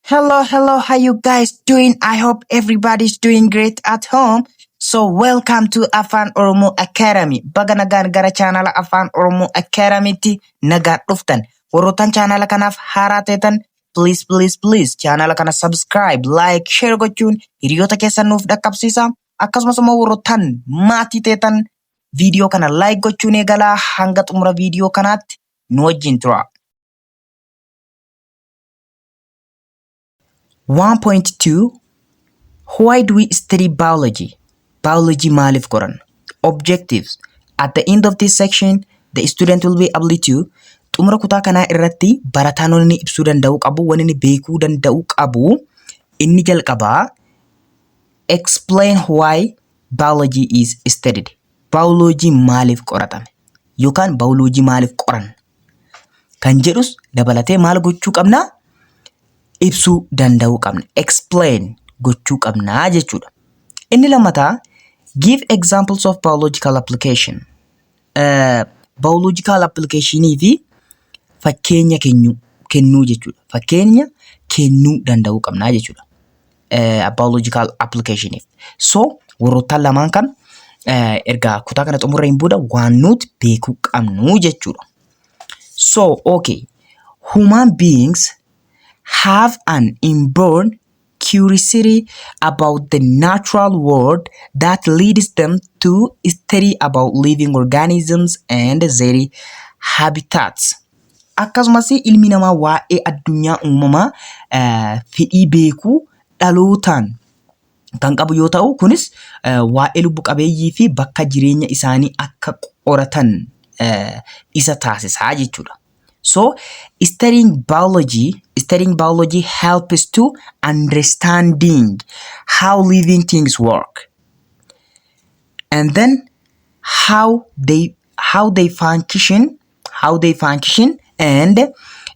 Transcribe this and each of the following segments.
Hello, hello, how you guys doing? I hope everybody's doing great at home. So welcome to Afaan Oromoo Academy. Baga nagaan gara chaanala Afaan Oromoo Academytti nagaan dhuftan. Warroottan chaanala kanaaf haaraa ta'an, please, please, please, chaanala kana subscribe, like, share gochuun hiriyoota keessan nuuf dhaqqabsiisa. Akkasumas immoo warroottan maatii ta'an viidiyoo kana like gochuun eegalaa, hanga xumura viidiyoo kanaatti nu wajjin tura. 1.2 Why do we study biology? Biology maaliif qoranna? Objectives. At the end of this section, the student will be able to, xumura kutaa kanaa irratti barataan wanni inni ibsuu danda'u qabu, wanni inni beekuu danda'u qabu, inni jalqabaa, explain why biology is studied. Biology maaliif qoratame? Yookaan biology maaliif qoranna? Kan jedhus dabalatee maal gochuu qabna? Ibsuu danda'uu qabna. Explain gochuu qabnaa jechuudha. Inni lammataa, give examples of biological application. Biological applicationii fi fakkeenya kennuu jechuudha. Fakkeenya kennuu danda'uu qabnaa jechuudha. Biological applicationiif. So warroottan lamaan kan erga kutaa kana xumurreen booda waan nuti beekuu qabnu jechuudha. So okay, human beings have an inborn curiosity about the natural world that leads them to study about living organisms and their habitats. Akkasumas ilmi namaa waa'ee addunyaa uumamaa fedhii beekuu dhalootaan kan qabu yoo ta'u, kunis waa'ee lubbu qabeeyyii fi bakka jireenya isaanii akka qoratan isa taasisaa jechuudha. So studying biology helps to understanding how living things work and then how they function and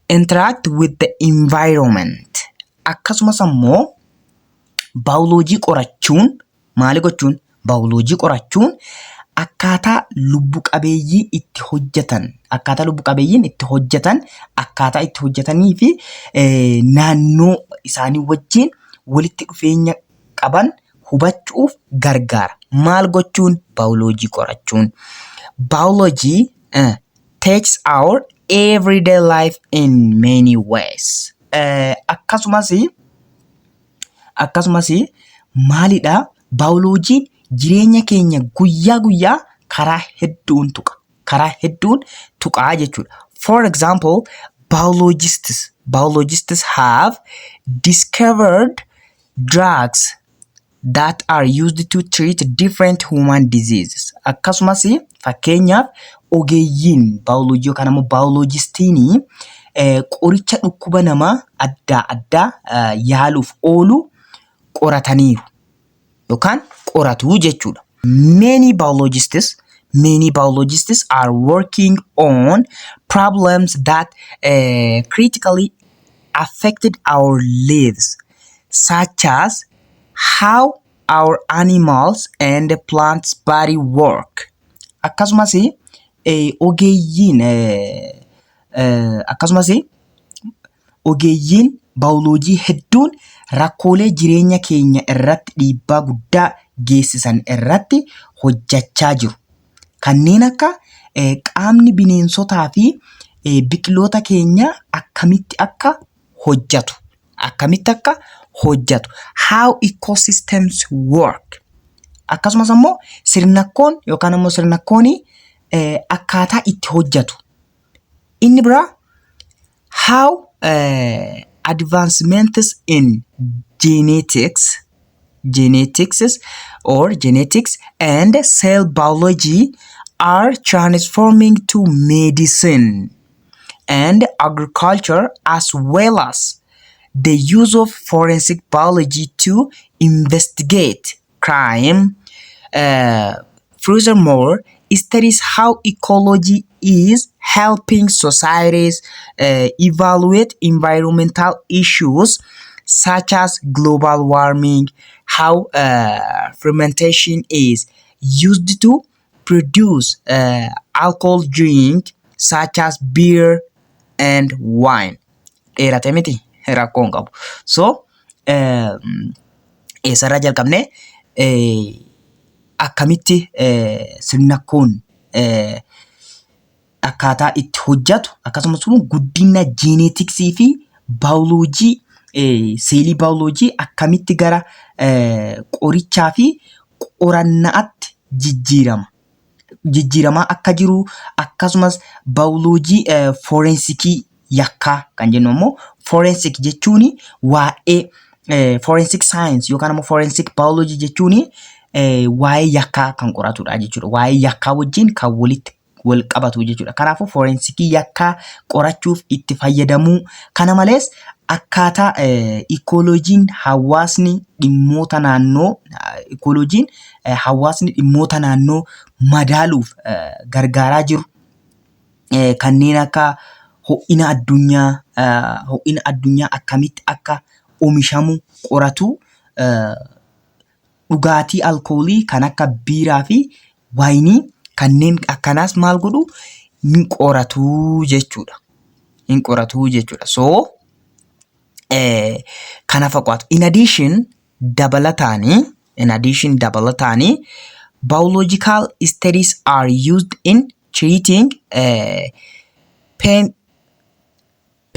interact with the environment. Akkasumas ammoo baayoloojii qorachuun maali gochuun, baayoloojii qorachuun akkaataa lubbu qabeeyyii itti hojjetan, akkaataa lubbu qabeeyyiin itti hojjetan, akkaataa itti hojjetanii fi naannoo isaanii wajjin walitti dhufeenya qaban hubachuuf gargaara. Maal gochuun? Baayoloojii qorachuun. Biology takes our everyday life in many ways. Akkasumas maalidha? Baayoloojiin jireenya keenya guyyaa guyyaa karaa hedduun tuqa. Karaa hedduun tuqaa jechuudha. For example, biologists have discovered drugs that are used to treat different human diseases. Akkasumas fakkeenyaaf ogeeyyiin baayoloojii yookaan ammoo baayoloojistiin qoricha dhukkuba namaa adda addaa yaaluuf oolu qorataniiru yookaan qoratu jechuudha. Many biologists are working on problems that critically affected our lives, such as how our animals and plants body work. Akkasumas ogeeyyiin akkasumas ogeeyyiin baayoloojii hedduun rakkoolee jireenya keenya irratti dhiibbaa guddaa geessisan irratti hojjachaa jiru. Kanneen akka qaamni bineensotaa fi biqiloota keenyaa akkamitti akka hojjatu. Akkamitti akka hojjatu. How ecosystems work. Akkasumas ammoo sirnakkoon yookaan ammoo sirnakkoon akkaataa itti hojjatu. Inni biraa, how advancements in genetics or genetics and cell biology are transforming to medicine and agriculture, as well as the use of forensic biology to investigate crime. Furthermore, studies how ecology is helping societies evaluate environmental issues such as global warming, how fermentation is used to produce alcohol drink such as beer and wine. Dheerate miti, rakkoo hin qabu. So eessarraa jalqabne? Akkamitti sirnakkoon akkaataa itti hojjatu, akkasumas immoo guddina jiineetiksii fi baayoloojii, seelii baayoloojii akkamitti gara qorichaa fi qorannaatti jijjiirama. Jijjiiramaa akka jiru, akkasumas baayoloojii foorensikii yakkaa kan jennu immoo, forensic jechuun waa'ee forensic science yookaan immoo forensic biology jechuun waa'ee yakkaa kan qoratudha jechuudha. Waa'ee yakkaa wajjin kan walitti wal qabatu jechuudha. Kanaafuu forensikii yakkaa qorachuuf itti fayyadamuu. Kana malees akkaataa ikooloojiin hawaasni dhimmoota naannoo, ikooloojiin hawaasni dhimmoota naannoo madaaluuf gargaaraa jiru, kanneen akka ho'ina addunyaa akkamitti akka oomishamu qoratu, dhugaatii alkoolii kan akka biiraa fi waayinii kanneen akkanaas maal godhu? Hin qoratu jechuudha. Hin qoratu jechuudha. So kana fakkaatu. In addition, dabalataanii biological studies are used in treating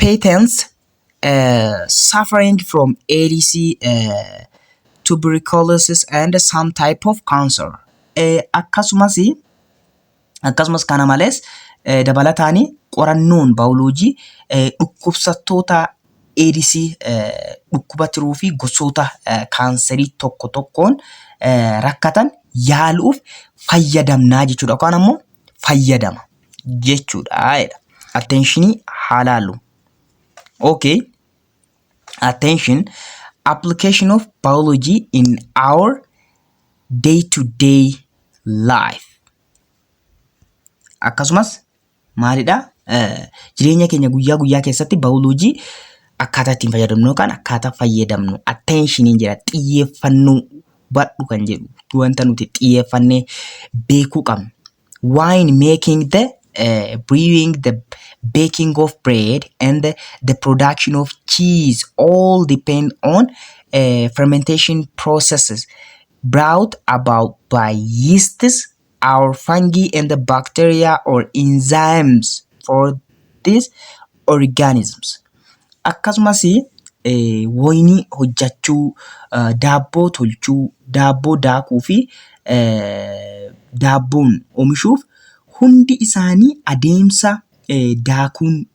patients suffering from AIDS, tuberculosis and some type of cancer. Akkasumas kana malees dabalataanii qorannoon baayoloojii dhukkubsattoota eedisii, dhukkuba tiruu fi gosoota kaanserii tokko tokkoon rakkatan yaaluuf fayyadamnaa jechuudha. Yookaan ammoo fayyadama jechuudha jedha. Attentionii haa laallu. Okay. Attention, application of biology in our day to day life. Akkasumas maalidha? Jireenya keenya guyyaa guyyaa keessatti baayoloojii akkaataa ittiin fayyadamnu yookaan akkaataa fayyadamnu attentioniin jira, xiyyeeffannoo badhu kan jedhu, wanta nuti xiyyeeffannee beekuu qabnu. Wine making, the brewing, the baking of bread and the production of cheese all depend on fermentation processes brought about by yeasts or fungi and the bacteria or enzymes for these organisms. Akkasumas wayinii hojjechuu, daabboo tolchuu, daabboo daakuu fi daabboon oomishuuf hundi isaanii adeemsa daakuun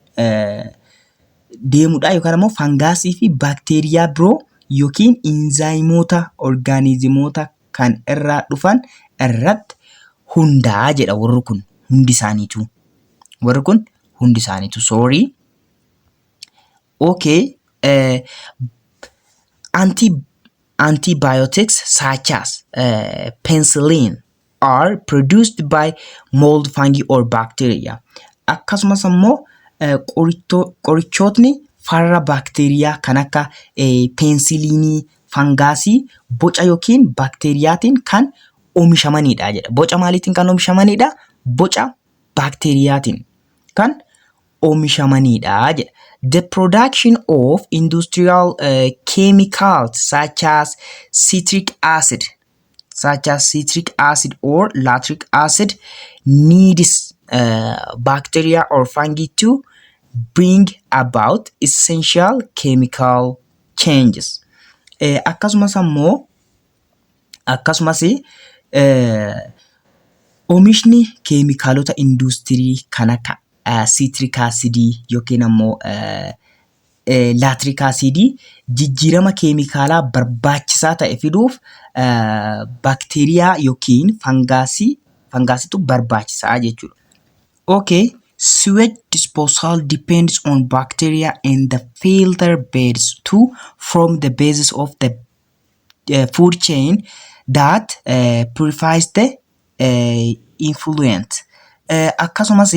deemudha yookaan immoo fangaasii fi baakteeriyaa biroo yookiin inzaayimoota orgaanizimoota kan irraa dhufan irratti hundaa'a jedha warri kun hundi isaaniitu. Warri kun hundi isaaniitu, sorry. Okay. Antibiotics such as penicillin are produced by mold, fungi or bacteria. Akkasumas immoo qorichootni farra baakteeriyaa kan akka peensiliinii fangaasii boca yookiin baakteeriyaatiin kan oomishamanidha jedha. Boca maaliitiin kan oomishamanidha? Boca baakteeriyaatiin kan oomishamanidha jedha. The production of industrial chemicals such as citric acid or lactic acid needs bacteria or fungi to bring about essential chemical changes. Akkasumas ammoo, akkasumas oomishni keemikaalota industirii kan akka citric acidii yookiin ammoo lactic acidii jijjiirama keemikaalaa barbaachisaa ta'e fiduuf baakteeriyaa yookiin fangaasitu barbaachisaa jechuudha. Okay, sewage disposal depends on bacteria in the filter beds to form the basis of the food chain that purifies the effluent. Akkasumas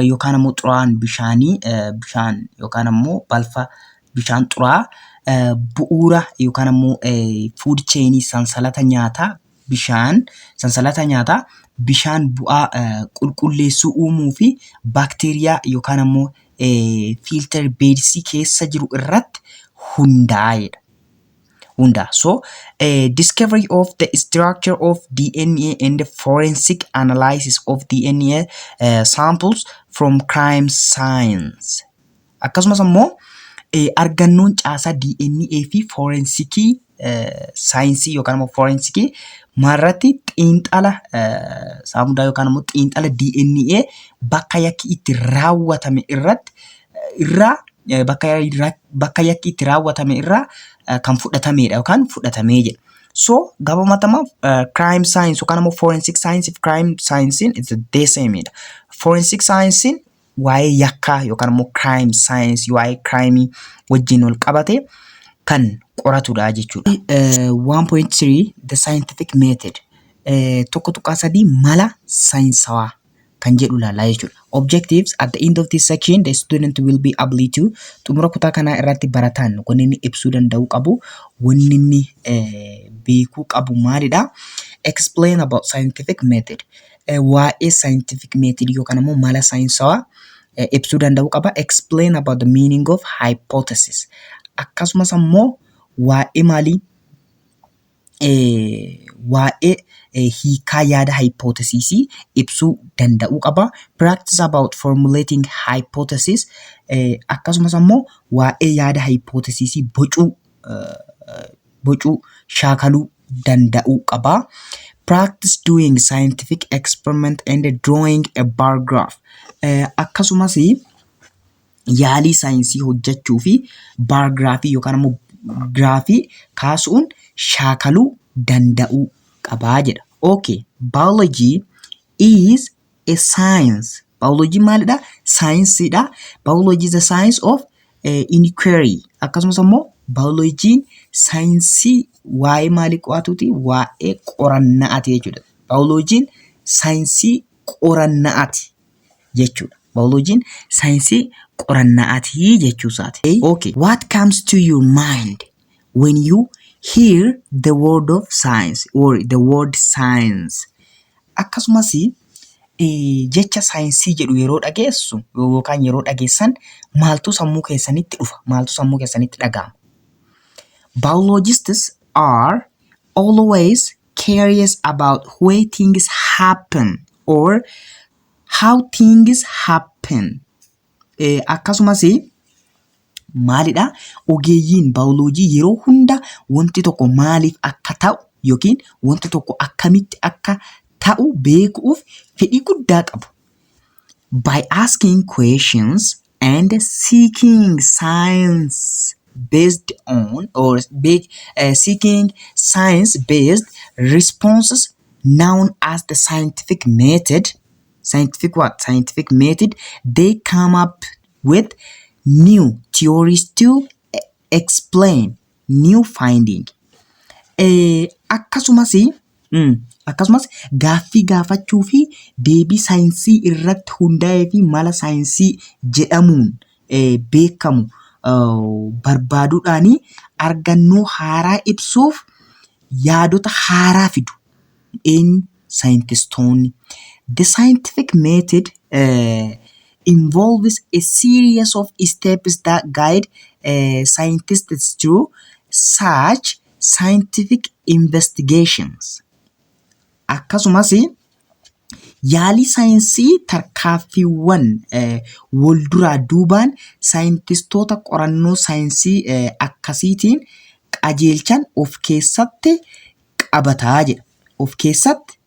yookaan ammoo xuraa'aan bishaanii, bishaan yookaan ammoo balfa bishaan xuraa'aa bu'uura yookaan ammoo food chainii, sansalata nyaataa bishaan, sansalata nyaataa bishaan bu'aa qulqulleessuu uumuu fi baakteeriyaa yookaan ammoo filter bedsii keessa jiru irratti hundaa'edha. Hunda. So, discovery of the structure of DNA and the forensic analysis of DNA samples from crime scenes. Akkasumas immoo argannoon caasaa DNA fi forensicii saayinsii yookaan immoo forensicii maalirratti xiinxala saamudaa yookaan immoo xiinxala DNA bakka yakki itti raawwatame irratti irraa bakka yakki itti raawwatame irraa kan fudhatamedha yookaan fudhatamee jedha. So gabaabumatti crime science yookaan immoo forensic science fi crime science is the same dha. Forensic science waa'ee yakkaa yookaan immoo crime science, waa'ee crime wajjin wal qabate kan qoratudha jechuudha. 1.3 The scientific method, 1.3 mala saayinsawaa kan jedhu ilaallaa jechuudha. Objectives: at the end of this section, the student will be able to, xumura kutaa kanaa irratti barataan wanni inni ibsuu danda'u qabu, wanni inni beekuu qabu maalidha? Explain about scientific method. Waa'ee scientific method yookaan immoo mala saayinsawaa ibsuu danda'uu qaba. Explain about the meaning of hypothesis. Akkasumas ammoo waa'ee maalii, waa'ee hiikaa yaada hypothesisii ibsuu danda'uu qaba. Practice about formulating hypothesis. Akkasumas ammoo waa'ee yaada hypothesisii bocuu shaakaluu danda'uu qaba. Practice doing scientific experiment and drawing a bar graph. Akkasumas yaalii saayinsii hojjechuu fi bar graphii yookaan immoo giraafii kaasuun shaakaluu danda'uu qabaa jedha. Okay, biology is a science. Biology maalidha? Saayinsiidha. Biology is a science of inquiry. Akkasumas immoo biologiin saayinsii waa'ee maalii qo'atuuti? Waa'ee qorannaati jechuudha. Biologiin saayinsii qorannaati jechuudha. Biologiin saayinsii qorannaati jechuu isaati. Okay, what comes to your mind when you hear the word of science or the word science? Akkasumas jecha saayinsii jedhu yeroo dhageessu yookaan yeroo dhageessan maaltu sammuu keessanitti dhufa? Maaltu sammuu keessanitti dhaga'ama? Biologists are always curious about why things happen or how things happen. Akkasumas maalidha? Ogeeyyiin baayoloojii yeroo hunda wanti tokko maaliif akka ta'u yookiin wanti tokko akkamitti akka ta'u beekuuf fedhii guddaa qabu. By asking questions and seeking science based on or seeking science based responses known as the scientific method, scientific what, scientific method, they come up with new theories to explain new finding. Akkasumas gaaffii gaafachuu fi deebii saayinsii irratti hundaa'ee fi mala saayinsii jedhamuun beekamu barbaaduudhaan argannoo haaraa ibsuuf yaadota haaraa fidu. Eenyu? Saayintistoonni. The scientific method involves a series of steps that guide scientists through such scientific investigations. Akkasumas yaalii saayinsii tarkaanfiiwwan wal duraa duubaan saayintistoota qorannoo saayinsii akkasiitiin qajeelchan of keessatti qabataa jedha. Of keessatti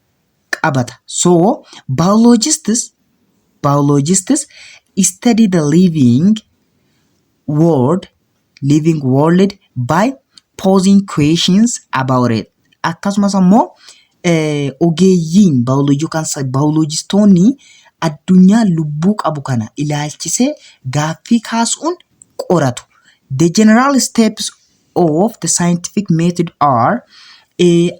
qabata. So biologists study the living world by posing questions about it. Akkasumas ammoo ogeeyyiin baayoloojii yookaan baayoloojistoonni addunyaa lubbuu qabu kana ilaalchisee gaaffii kaasuun qoratu. The general steps of the scientific method are,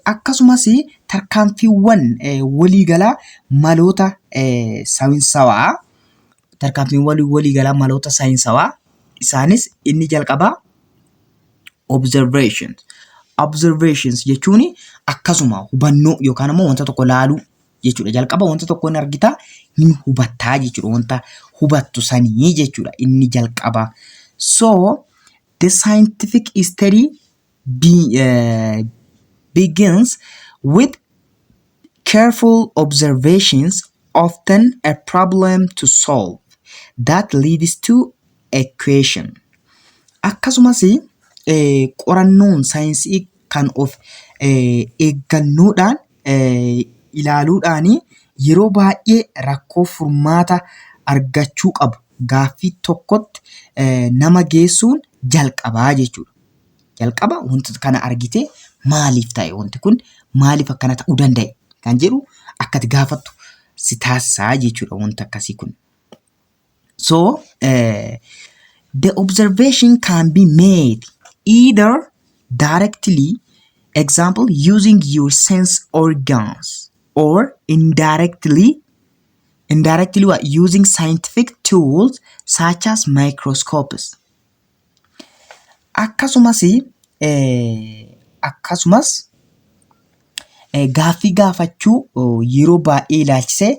akkasumas tarkaanfiiwwan waliigalaa maloota saayinsawaa, tarkaanfiiwwan waliigalaa maloota saayinsawaa isaanis inni jalqabaa observations. Observations jechuun akkasuma hubannoo yookaan immoo wanta tokko laaluu. jechuudha. Jalqaba wanta tokko hin argitaa hin hubattaa jechuudha. Wanta hubattu sanii jechuudha inni jalqaba. So the scientific study begins with careful observations, often a problem to solve that leads to a question. Akkasumas qorannoon saayinsii kan of eeggannoodhaan ilaaluudhaan yeroo baay'ee rakkoo furmaata argachuu qabu gaaffii tokkotti nama geessuun jalqabaa jechuudha. Jalqaba wanta kana argitee maaliif ta'e wanti kun maaliif akkana ta'uu danda'e kan jedhu akka ati gaafattu si taasisaa jechuudha wanta akkasii kun. So the observation can be made either directly, example using your sense organs, or indirectly what, using scientific tools such as microscopes. Akkasumas akkasumas gaaffii gaafachuu yeroo baay'ee ilaalchisee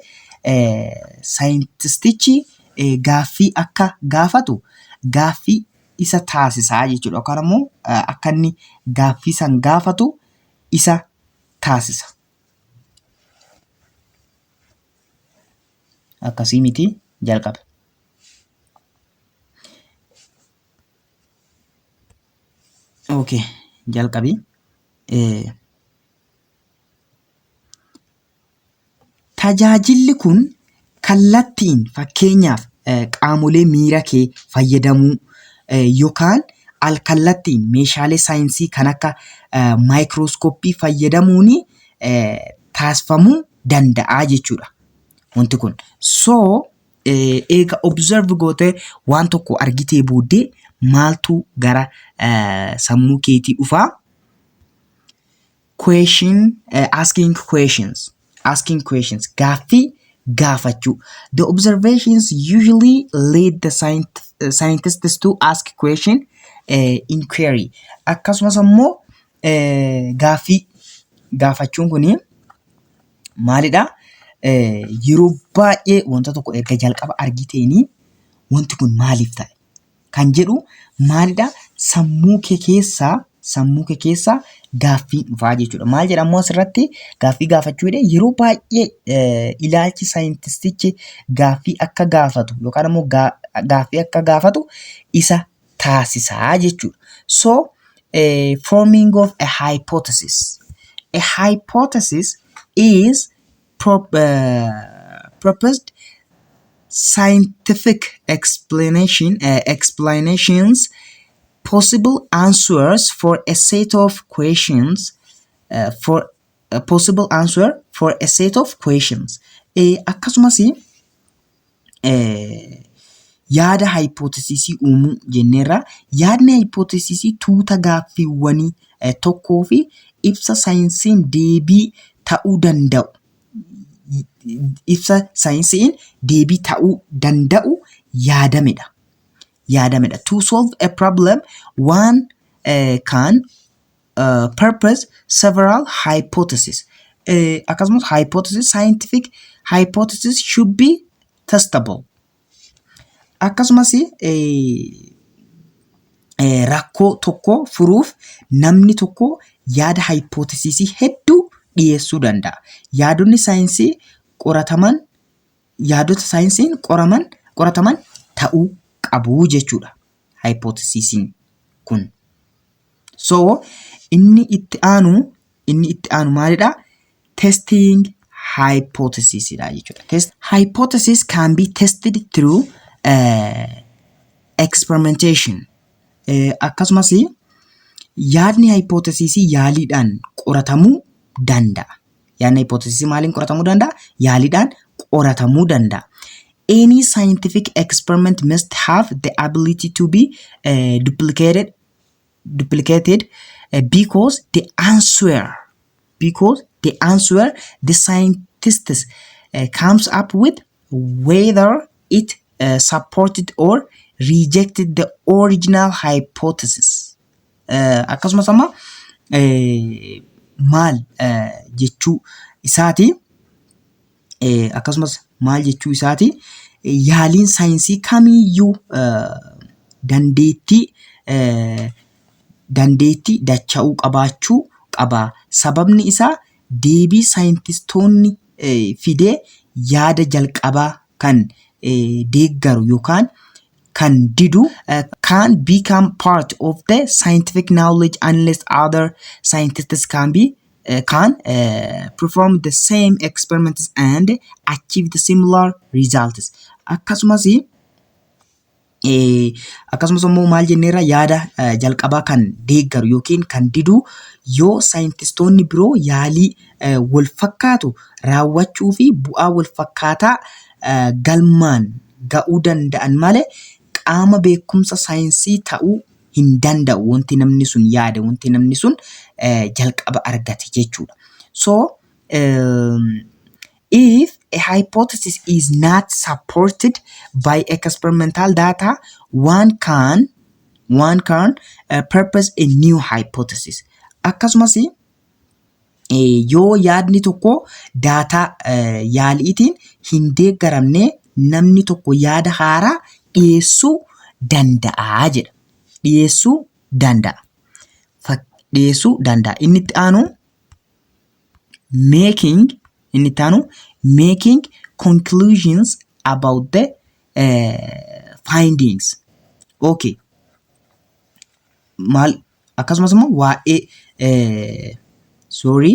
saayintistichi gaaffii akka gaafatu gaaffii isa taasisaa jechuudha. Yookaan immoo akka inni gaaffii san gaafatu isa taasisa. Akkasii miti jalqaba. Okay, jalqabi. Tajaajilli kun kallattiin fakkeenyaaf qaamolee miira kee fayyadamuu yookaan al-kallattiin meeshaalee saayinsii kan akka maayikirooskooppii fayyadamuun taasifamuu danda'a jechuudha. Wanti kun. So eega observe gootee waan tokko argitee booddee maaltu gara sammuu keetii dhufaa? Question, asking questions, asking questions, gaaffii gaafachuu. The observations usually lead the scientists to ask question, inquiry. Akkasumas ammoo gaaffii gaafachuun kun maalidha? Yeroo baay'ee wanta tokko erga jalqaba argiteenii wanti kun maaliif ta'e kan jedhu maalidha? Sammuu kee keessaa gaaffiin dhufaa jechuudha. Maal jedha ammoo asirratti gaaffii gaafachuu jedhee yeroo baay'ee ilaalchi saayintistichi gaaffii akka gaafatu yookaan ammoo gaaffii akka gaafatu isa taasisaa jechuudha. So forming of a hypothesis. A hypothesis is proposed scientific explanations, possible answers for a set of questions, for a possible answer for a set of questions. Akkasumas yaada haayipootesisii uumuu jenneerra. Yaadni haayipootesisii tuuta gaaffiiwwanii tokkoo fi ibsa saayinsiin deebii ta'uu danda'u. Ibsa saayinsiin deebii ta'uu danda'u yaadamedha. Yaadamedha. To solve a problem, one can purpose several hypotheses. Akkasumas hypothesis, scientific hypothesis should be testable. Akkasumas rakkoo tokko furuuf namni tokko yaada haayipootesisii hedduu dhiyeessuu danda'a. Yaadonni saayinsii qorataman yaadota saayinsiin qorataman ta'uu qabu jechuudha haayipootesisiin kun. So inni itti aanu maalidha? Testing hypothesis dha jechuudha. Test hypothesis can be tested through experimentation. Akkasumas yaadni hypothesisii yaaliidhaan qoratamuu danda'a. Yaadni hypothesisii maaliin qoratamuu danda'a? Yaaliidhaan qoratamuu danda'a. Any scientific experiment must have the ability to be duplicated because the answer the scientists comes up with, whether it supported or rejected the original hypothesis. Akkasumas amma maal jechuu isaati? Akkasumas maal jechuu isaati? Yaaliin saayinsii kamiiyyuu dandeettii dacha'uu qabaachuu qaba. Sababni isaa deebii saayintistoonni fidee yaada jalqabaa kan deeggaru yookaan kan didu can become part of the scientific knowledge unless other scientists can perform the same experiments and achieve the similar results. Akkasumas immoo maal jenneerra? Yaada jalqabaa kan deeggaru yookiin kan didu yoo saayintistoonni biroo yaalii wal fakkaatu raawwachuu fi bu'aa wal fakkaataa galmaan ga'uu danda'an malee qaama beekumsa saayinsii ta'uu hin danda'u wanti namni sun yaade, wanti namni sun jalqaba argate jechuudha. So if a hypothesis is not supported by experimental data, one can propose a new hypothesis. Akkasumas yoo yaadni tokko daataa yaaliitiin hin deeggaramne, namni tokko yaada haaraa dhiyeessuu danda'a jedha. Dhiyeessuu danda'a. Dhiyeessuu danda'a. Inni itti aanu making conclusions about the findings. Okay. Maal akkasumas immoo waa'ee sorry,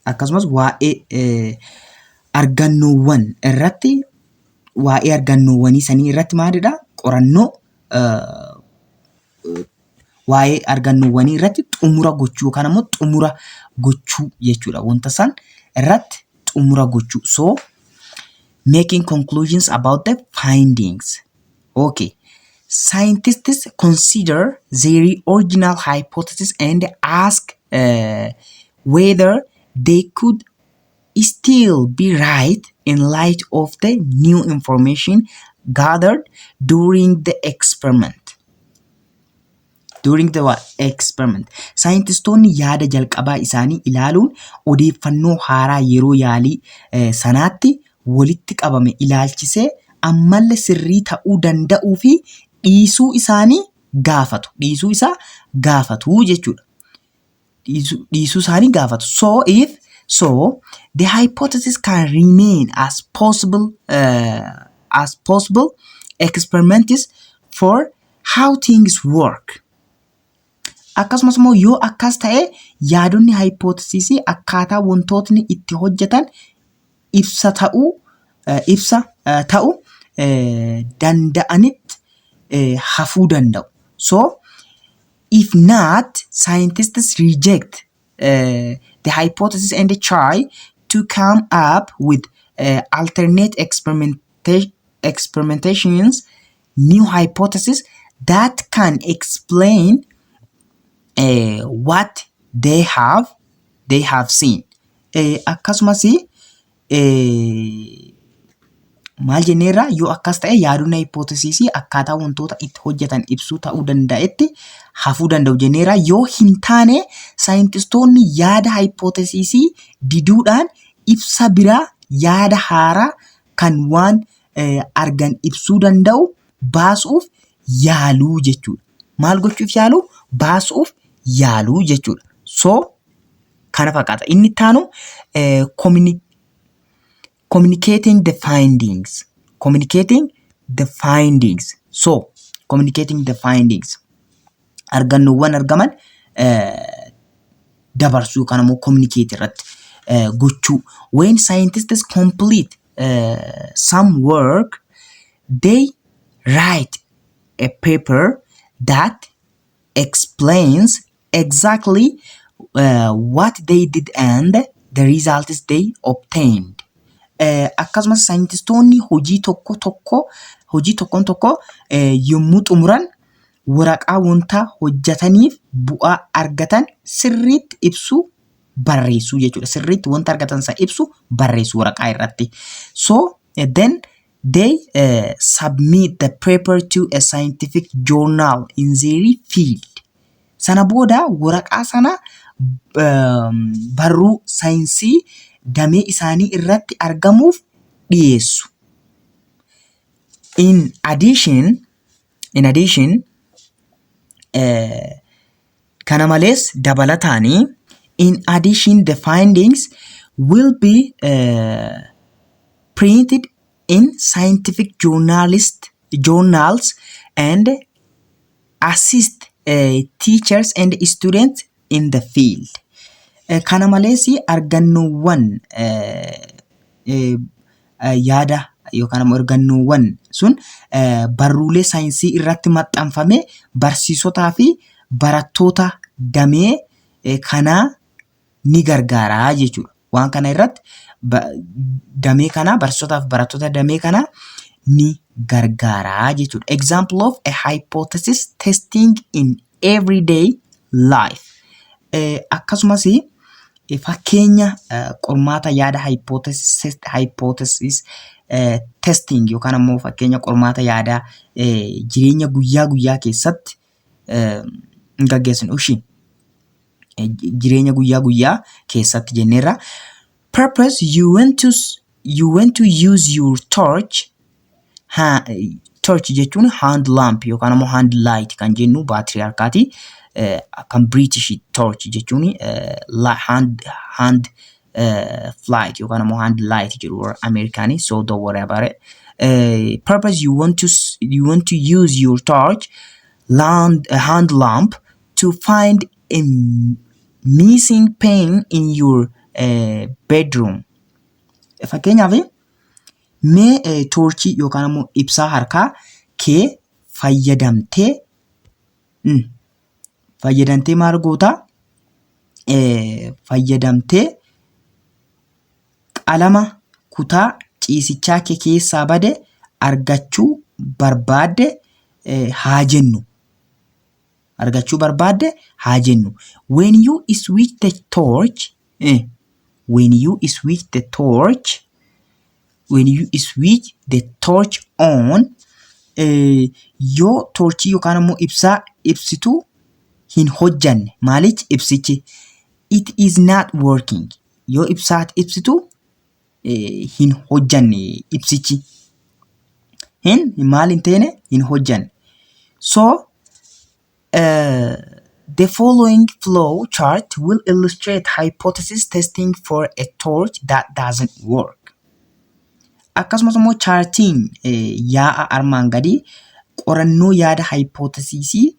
akkasumas waa'ee argannoowwan irratti, waa'ee argannoowwanii sanii irratti maalidha? Qorannoo waa'ee argannoowwanii irratti xumura gochuu yookaan immoo xumura gochuu jechuudha. Wanta san irratti xumura gochuu. So making conclusions about the findings. Okay. Scientists consider their original hypothesis and ask whether they could still be right in light of the new information gathered during the experiment. During the what? Experiment. Saayintistoonni yaada jalqabaa isaanii ilaaluun odeeffannoo haaraa yeroo yaalii sanaatti walitti qabame ilaalchisee ammallee sirrii ta'uu danda'uu fi dhiisuu isaanii gaafatu. Dhiisuu isaa gaafatu jechuudha. Dhiisuu isaanii gaafatu. So if so, the hypothesis can remain as possible experiments for how things work. Akkasumas immoo yoo akkas ta'e, yaadonni hypothesisii akkaataa wantootni itti hojjetan ibsa ta'uu danda'anitti hafuu danda'u. So if not, scientists reject the hypothesis and try to come up with alternate experimentations, new hypothesis that can explain what they have seen. Akkasumas maal jenneerra? Yoo akkas ta'e, yaadonni hypothesisii akkaataa wantoota itti hojjetan ibsuu ta'uu danda'etti hafuu danda'u jenneerra. Yoo hin taane, saayintistoonni yaada hypothesisii diduudhaan ibsa biraa, yaada haaraa kan waan argan ibsuu danda'u baasuuf yaaluu jechuudha. Maal gochuuf yaaluu? Baasuuf yaaluu jechuudha. So kana fakkaata. Inni itti aanu communicating the findings. Communicating the findings. So communicating the findings. Argannoowwan argaman dabarsuu yookaan immoo communicate irratti gochuu. When scientists complete some work, they write a paper that explains exactly what they did and the results they obtained. Akkasumas saayintistoonni hojii tokko tokko, hojii tokkoon tokko yommuu xumuran, waraqaa wanta hojjetaniif bu'aa argatan sirriitti ibsu barreessuu jechuudha. Sirriitti wanta argatan sana ibsu barreessuu waraqaa irratti. So then they submit the paper to a scientific journal in their field. Sana booda waraqaa sana barruu saayinsii damee isaanii irratti argamuuf dhiyeessu. In addition, kana malees dabalataanii, in addition, the findings will be printed in scientific journals and assist teachers and students in the field. Kana malees argannoowwan yaada yookaan immoo argannoowwan sun barruulee saayinsii irratti maxxanfame barsiisotaa fi barattoota damee kanaa ni gargaara jechuudha. Waan kana irratti damee kanaa barsiisotaa fi barattoota damee kanaa ni gargaara jechuudha. Example of a hypothesis testing in everyday life. Akkasumas fakkeenya qormaata yaada hypothesis testing yookaan ammoo fakkeenya qormaata yaadaa jireenya guyyaa guyyaa keessatti gaggeessinu ishii jireenya guyyaa guyyaa keessatti jenneerra. Purpose you want to use your torch. Ha, torch jechuun hand lamp yookaan ammoo hand light kan jennu baatirii harkaati. Kan British torch jechuun hand flight yookaan ammoo hand light jedhu warra Ameerikaanii, so don't worry about it. Purpose you want to use your torch hand lamp to find a missing pen in your bedroom. Fakkeenyaaf mee toorchii yookaan ammoo ibsaa harkaa kee fayyadamtee maal gootaa? Fayyadamtee qalama kutaa ciisichaa kee keessaa bade argachuu barbaadde haa jennu. Argachuu barbaadde haa jennu. When you switch the torch on, yoo toorchii yookaan ammoo ibsaa ibsituu hin hojjanne, maalichi ibsichi, it is not working, yoo ibsaa ibsitu hin hojjanne, ibsichi hin maal hin teene, hin hojjanne. So the following flow chart will illustrate hypothesis testing for a torch that doesn't work. Akkasumas immoo chaartiin yaa'a armaan gadii qorannoo yaada hypothesisii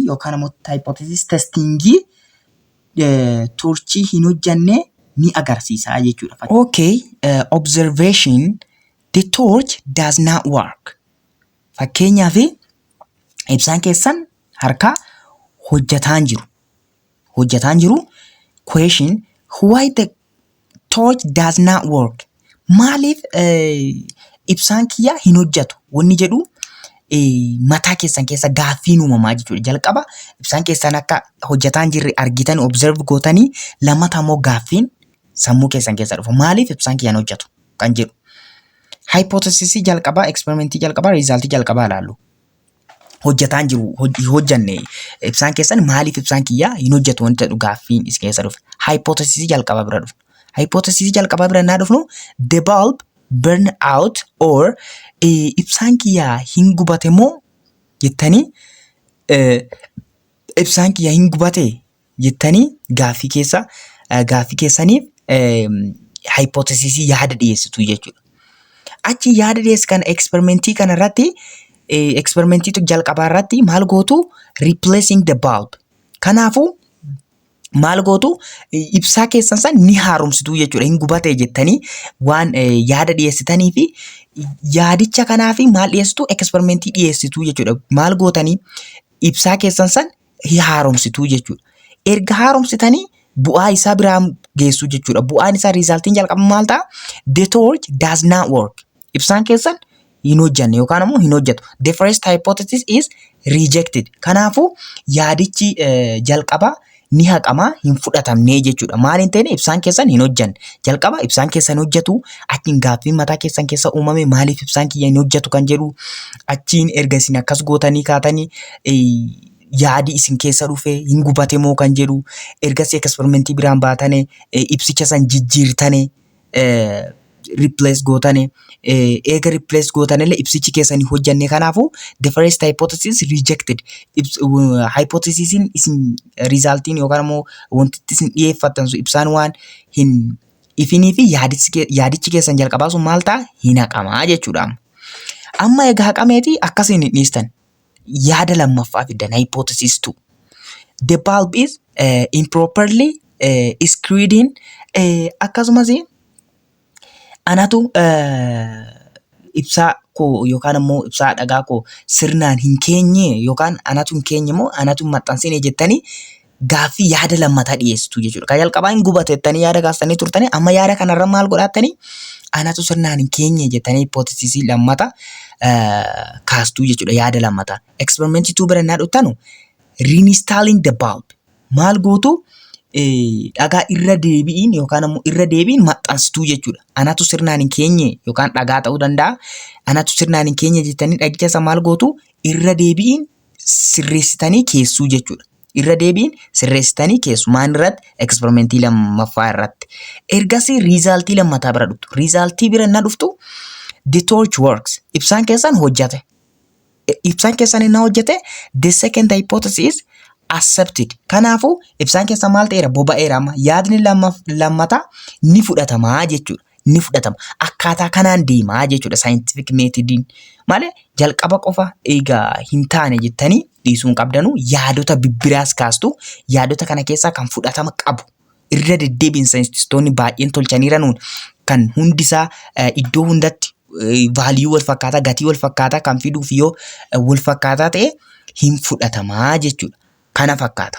yookaan immoo hypothesis testingii torchii hin hojjanne ni agarsiisa jechuudha. Okay, observation: the torch does not work. Fakkeenyaaf ibsaan keessan harkaa hojjataan jiru. Hojjataan jiru. Question: why the torch does not work? Maaliif ibsaan kiyya hin hojjetu? Wanni jedhu mataa keessan keessa gaaffiin uumamaa jechuudha. Jalqaba ibsaan keessan akka hojjetaan jirre argitan, observe gootanii, lammata immoo gaaffiin sammuu keessan keessa dhufa. Maaliif ibsaan kiyya hin hojjetu kan jedhu. Hypothesisii jalqabaa, experimentii jalqabaa, resultii jalqabaa ilaallu. Hojjetaan jiru, hojjanne ibsaan keessan, maaliif ibsaan kiyyaa hin hojjetu wanti jedhu gaaffiin is keessa dhufe. Hypothesisii jalqabaa bira dhufu. Hypothesisii jalqabaa bira naa dhufnu, the bulb burn out or ibsaan kiyyaa hin gubate moo jettanii, ibsaan kiyyaa hin gubate jettanii gaaffii keessaniif hypothesisii yaada dhiyeessitu jechuudha. Achi yaada dhiyeessu kana experimentii kana irratti, experimentii jalqabaa irratti maal gootu? Replacing the bulb. Kanaafuu maal gootu? Ibsaa keessan san ni haaromsitu jechuudha. Hin gubate jettanii waan yaada dhiyeessitanii fi yaadicha kanaa fi maal dhiyeessitu? Experimentii dhiyeessitu jechuudha. Maal gootanii? Ibsaa keessan san haaromsitu jechuudha. Erga haaromsitanii bu'aa isaa biraan geessu jechuudha. Bu'aan isaa, resultiin jalqaba maal ta'a? The torch does not work. Ibsaan keessan hin hojjanne yookaan immoo hin hojjetu. The first hypothesis is rejected. Kanaafuu yaadichi jalqaba ni haqamaa, hin fudhatamne jechuudha. Maal hin ta'ine? Ibsaan keessan hin hojjanne. Jalqaba ibsaan keessan hojjetu, achiin gaaffiin mataa keessan keessa uumame, maaliif ibsaan kiyya hin hojjetu kan jedhu, achiin erga isin akkas gootanii kaatanii Yaadi isin keessa dhufe hin gubate moo kan jedhu, ergasii eksperimentii biraan baatane ibsicha san jijjiirtane, replace gootane, eega replace gootane illee ibsichi keessan hin hojjanne. Kanaafuu the first hypothesis rejected. Hypothesisiin isin resultiin yookaan immoo wanti isin dhiyeeffattan sun ibsaan waan hin ifinii fi yaadichi keessan jalqabaa sun maal ta'a? Hin haqamaa jechuudha. Amma egaa haqameeti akkasiin hin dhiistan. Yaada lammaffaa fiddan, hypothesis 2. The bulb is improperly screwed in. Akkasumas anatu ibsaa koo yookaan immoo ibsaa dhagaa koo sirnaan hin keenye yookaan anatu hin keenye moo anatu hin maxxansine jettanii gaaffii yaada lammataa dhiyeessitu jechuudha. Kan jalqabaa hin gubate jettanii yaada kaastanii turtanii, amma yaada kanarra maal godhaattanii, anatu sirnaan hin keenye jettanii hypothesisii lammata kaastuu jechuudha, yaada lammataa. Experimentii 2 bira innaa dhuftanu, reinstalling the bulb, maal gootu? Dhagaa irra deebi'iin yookaan ammoo irra deebiin maxxansituu jechuudha. Anatu sirnaan hin keenye yookaan dhagaa ta'uu danda'a. Anatu sirnaan hin keenye jettanii dhagicha isa maal gootu? Irra deebi'iin sirreessitanii keessuu jechuudha. Irra deebiin sirreessitanii keessu maal irratti? Eksperimentii lammaffaa irratti. Ergasii resultii lammataa bira dhuftu. Resultii bira inni dhuftu, the torch works. Ibsaan keessan hojjate. Ibsaan keessan inni hojjate, the second hypothesis accepted. Kanaafuu ibsaan keessan maal ta'eera? Boba'eera amma. Yaadni lammataa ni fudhatamaa jechuudha. Ni fudhatama. Akkaataa kanaan deemaa jechuudha scientific methodiin. Malee jalqaba qofa egaa hin taane jettanii dhiisuu hin qabdanu, yaadota bibbiraas kaastu, yaadota kana keessaa kan fudhatama qabu. Irra deddeebiin saayintistoonni baay'een tolchaniiranuun kan hundisaa iddoo hundatti value wal fakkaataa, gatii wal fakkaataa kan fiduuf yoo wal fakkaataa ta'e hin fudhatamaa jechuudha. Kana fakkaata.